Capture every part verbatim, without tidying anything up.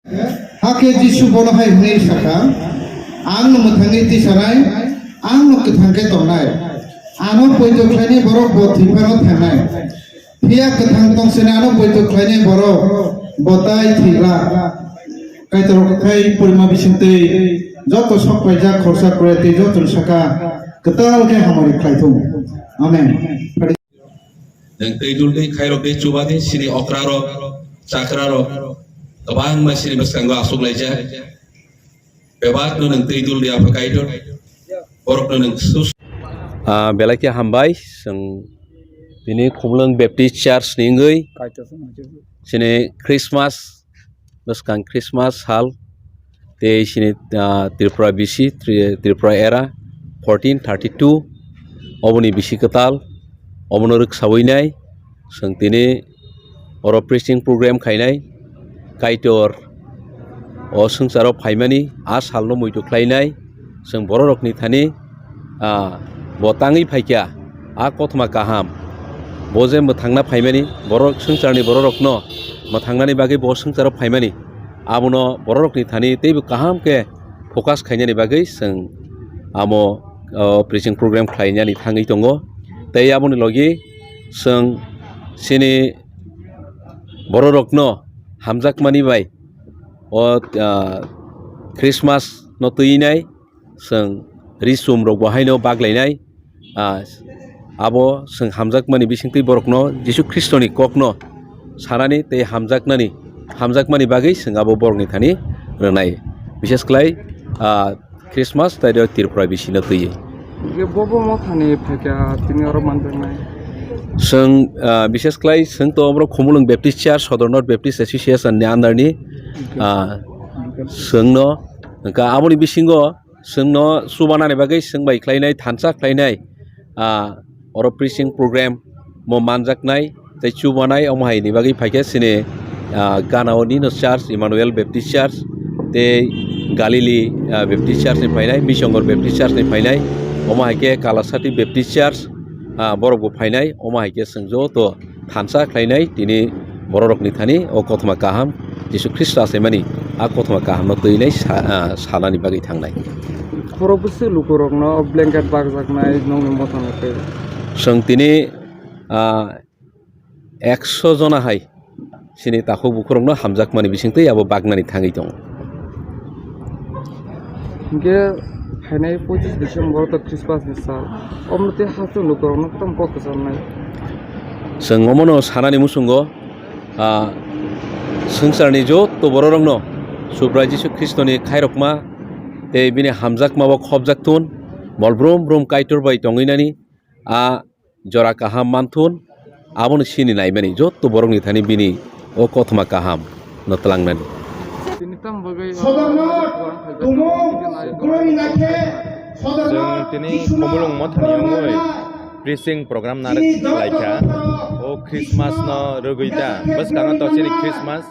Hakhe Jisu bono hai hwnwi sakha, "Ang no mwthangwi tisanai, ang no kwthang khe tongnai. Ano poito khlainai borok bo thwi phano thangnai. Phiya kwthang tongsinai ano poito khlainai borok bo tai thwi glak." Kaitor khai porima bisingtwi joto sok paijak khorsa kwrwi tei joto ni saka kwtal khe hamari khlai thung. Amen. Nwng twi dul twi khairok tei chuba di sini okra rok, chakra rok, kwbangma sini bwskango aswk laijak. Bebak no nwng twi dul di apha Kaitor. Borok no nwng sus- Ah, belai khe hambai, chwng tini Khumulwng Baptist Church ni wngwi Kaitor song chini Christmas bwskang Christmas sal tei sini, ah, Tripura B C, Tri-, Tripura era fourteen thirty-two, oboni bisi kwtal, obono rwksawi nai, chwng tini oro preaching program khainai, Kaitor o swngcharo phaimani, a salno muitu khlainai, chwng bororokni thani, ah, bo tangwi phaikha, a kothoma kaham, bo je mwthangna phaimani, borok swngcharni bororokno mwthangnani bagwi bo swngcharo phaimani, abono bororokni thani teibo kaham khe focus khainani bagwi chwng amo, o, preaching program khlainani thangwi tongo. Tei aboni logi chwng chini bororokno hamjakmani bai o, ah, Christmas no twi nai, chwng ri chum rok bo haino bak lainai, ah, abo chwng hamjakmani bisingtwi borokno Jisu Khristoni kokno sanani tei hamjaknani, hamjakmani bagwi chwng abo borokni thani rwnai. Bishes khlai, ah, Christmas tei Tripura bisino twi. Hingke bo bo mothani phaikha tini oro manjaknai. Chwng, ah, bishes khlai chwng to oborok Khumulwng Baptist Church, Sodor North Baptist Association ni under ni, ah, chwngno, hingke aboni bisingo chwngno chubanani bagwi chwng bai khlainai, thansa khlainai, ah, oro preaching program mo manjaknai tei chubanai, omo hai ni bagwi phaikha chini, ah, gana o nino church, Emmanuel Baptist Church tei Galilee, ah, Baptist Church ni phainai, Misongor Baptist Church ni phainai, omo hai khe Kalasati Baptist Church, ah, borok bo phainai, omo hai khe chwng joto thansa khlainai tini bororokni thani o kothoma kaham Jisu Khristo achaimani a kothoma kahamno twinai sa-, ah, sanani bagwi thangnai. Khorok bwswk lukurokno blanket bakjaknai nokni mothano twi. Chwng tini, ah, ekso jona hai chini takhuk bukhurokno hamjakmani bisingtwi abo baknani thangwi tongo. Hingke phainai pochis December to Christmas ni sal. Omo tei hasteo lukurokno tamo kok kwcharnai. Chwng omono sanani muchungo, ah, swngcharni joto bororokno Subrai Jisu Khristoni khairokma tei bini hamjakma o khopjak thun, mol brum brum Kaitor bai tongwi nani a jora kaham manthun, abono sini naimani joto borokni thani bini o kothoma kaham no twlangnani. Sodorno tumung glori naikhe Sodorno Chwng tini Khumulwng mothani wngwi preaching program narwk laikha. O Christmas no rwgwi ta bwskango to chini Christmas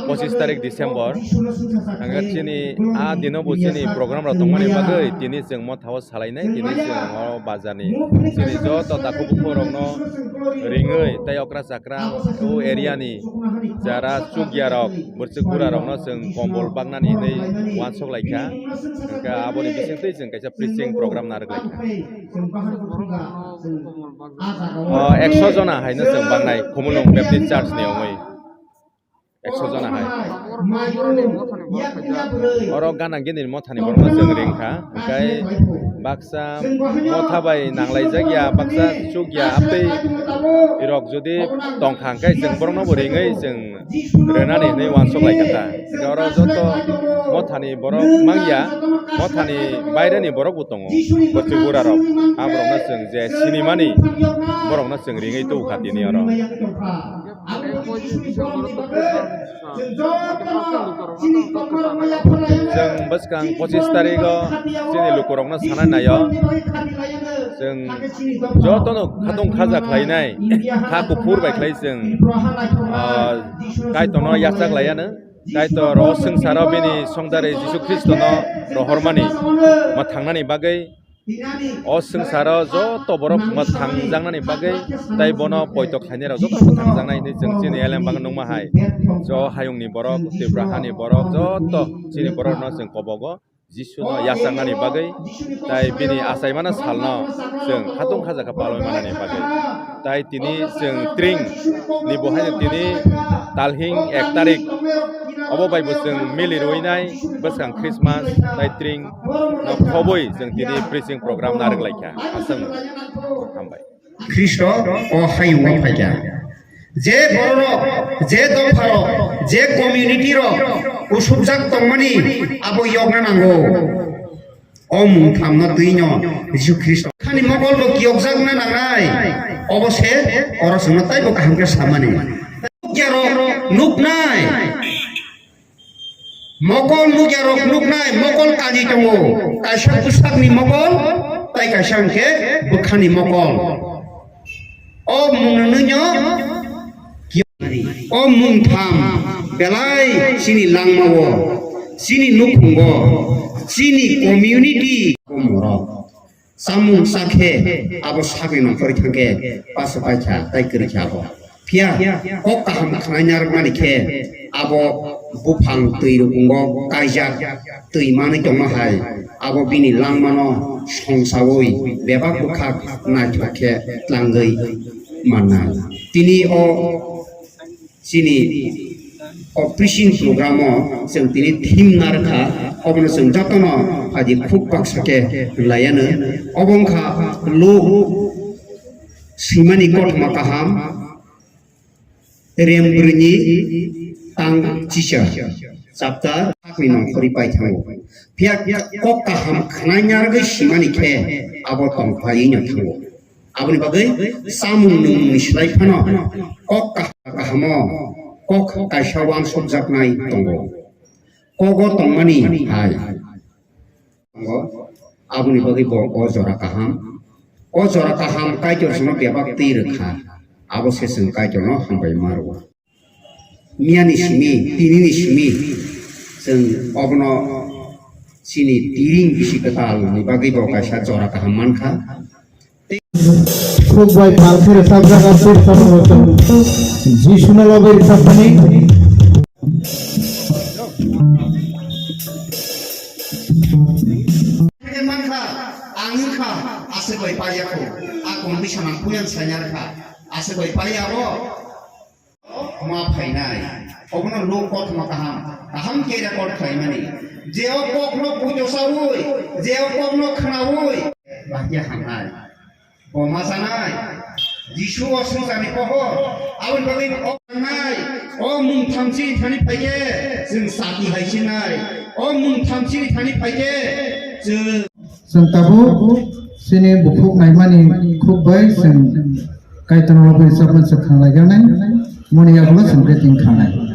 pochis tarik December. Hingke chini a dino bo chini program rok tongmani bagwi tini chwng mothao salainai, tini chwng o bazar ni chini joto takhuk bukhuk rokno ringwi tei okra chakra o area ni jara chukya rok, bwrchwk bura rokno chwng kombol baknani hinwi uansuk laikha. Hingke aboni bisingtwi chwng kaisa preaching program narwk laikha. O ekso jona haino chwng baknai Khumulwng Baptist Church ni wngwi. Ekso jona hai. Oro gana gini mothani borokno chwng ringkha, hingkai baksa motha bai nanglaijak ya, baksa chuk ya, amtwi rok jodi tongkha, hingkai chwng borokno bo ringwi chwng rwnani hinwi uansuk laikha ta. Hingke oro joto mothani borok mangya, mothani baireni borok bo tongo, bwswk bura rok, aborokno chwng je sinimani borokno chwng ringwi tubukha tini oro. Chwng bwskang pochis tarigo chini lukurokno sana naio. Chwng jotono khatung khaja khlainai, kha kuphur bai khlai chwng, ah, Kaitorno yachak laiano. Kaitor o swngcharo bini songdari Jisu Khristono rohormani, mwthangnani bagwi O swngcharo joto borok mwthangjaknani bagwi tei bono poito khlainai rok joto mwthangjaknai hinwi chwng chini elembang nukma hai. Jo hayungni borok, Tripura hani borok joto chini borokno chwng kobogo Jisuno yachaknani bagwi tei bini achaimano salno chwng khatung khajakha palwi manani bagwi. Tai tini chwng tring ni bo haino tini talhing ek tarik obo bai bo chwng mili rwinai bwskang Christmas tai tring no khobwi chwng tini preaching program narwk laikha. Aswk hambai. Khristo o hayungo phaikha. Je bororok, je dopharok, je community rok usukjak tongmani abo yokna nango. O mung thamno twino Jisu Khristo. Khani mokol bo kiyokjakna nangnai. Obo se oro chwngno taibo kaham khe samani. Nukya rok nuknai. Mokol nukya rok nuknai, mokol kaji tongo. Kaisa bwsakni mokol, tai kaisa hwnkhe bwkhani mokol. O mungno nukno, o mung tham belai chini langmao, chini nukhungo, chini community. Chamung chakhe abo sakni nongkhorwi thangkhe paso paikha tai kwrwikha abo. Phiya kok kaham khwnaina rwknani khe abo buphang twi rukungo kaijak twi manwi tongma hai abo bini langmano songsaui bebak bwkhak naithok khe tlangwi mannai. Tini o chini o preaching program o chwng tini theme narwkha, obono chwng jotono phaidi khuk baksa khe laiano. Obo wngkha Luk swimani kothoma kaham, rem brwini tang chisa, chapter sakni nongkhorwi paithango. Phiya kok kaham khwnaina rwgwi simani khe abo tongphaiwi no thango. Aboni bagwi chamung nwngmungni slai phano kok kah-, kahamo kok kaisa uansukjaknai tongo. Kogo tongmani hai tongo. Aboni bagwi bo o jora kaham. O jora kaham Kaitor chwngno bebak twi rwkha. Abo se chwng Kaitorno hambai ma rwo. Miyani simi, tinini simi, chwng obono chini tiring bisi kwtalni bagwi bo kaisa jora kaham mankha. Khuk bai pal khe rwchapjak, a sir sabo rwchap. Jisuno lobwi rwchapmani. Mankha, ang wngkha, aswk bai paiya kho. A kongwi samang puyan sanya rwkha. Aswk bai paiya bo. Ma phainai. Obono Luk kothoma kaham, kaham khe record khlaimani. Je o kokno puicho saui, je o kokno khnaui, bahya hamnai. Bo ma sanai. Jisu o swngcharni pohor. Aboni bagwi o nai. O mung thamchi thani phaikhe, chwng sati hai sinai. O mung thamchi thani phaikhe, chwng Chwng tabuk chini bukhuk naimani khuk bai chwng Kaitorno bai chapman se khanglaijaknai, moni yagulo chwng khe tin khangnai.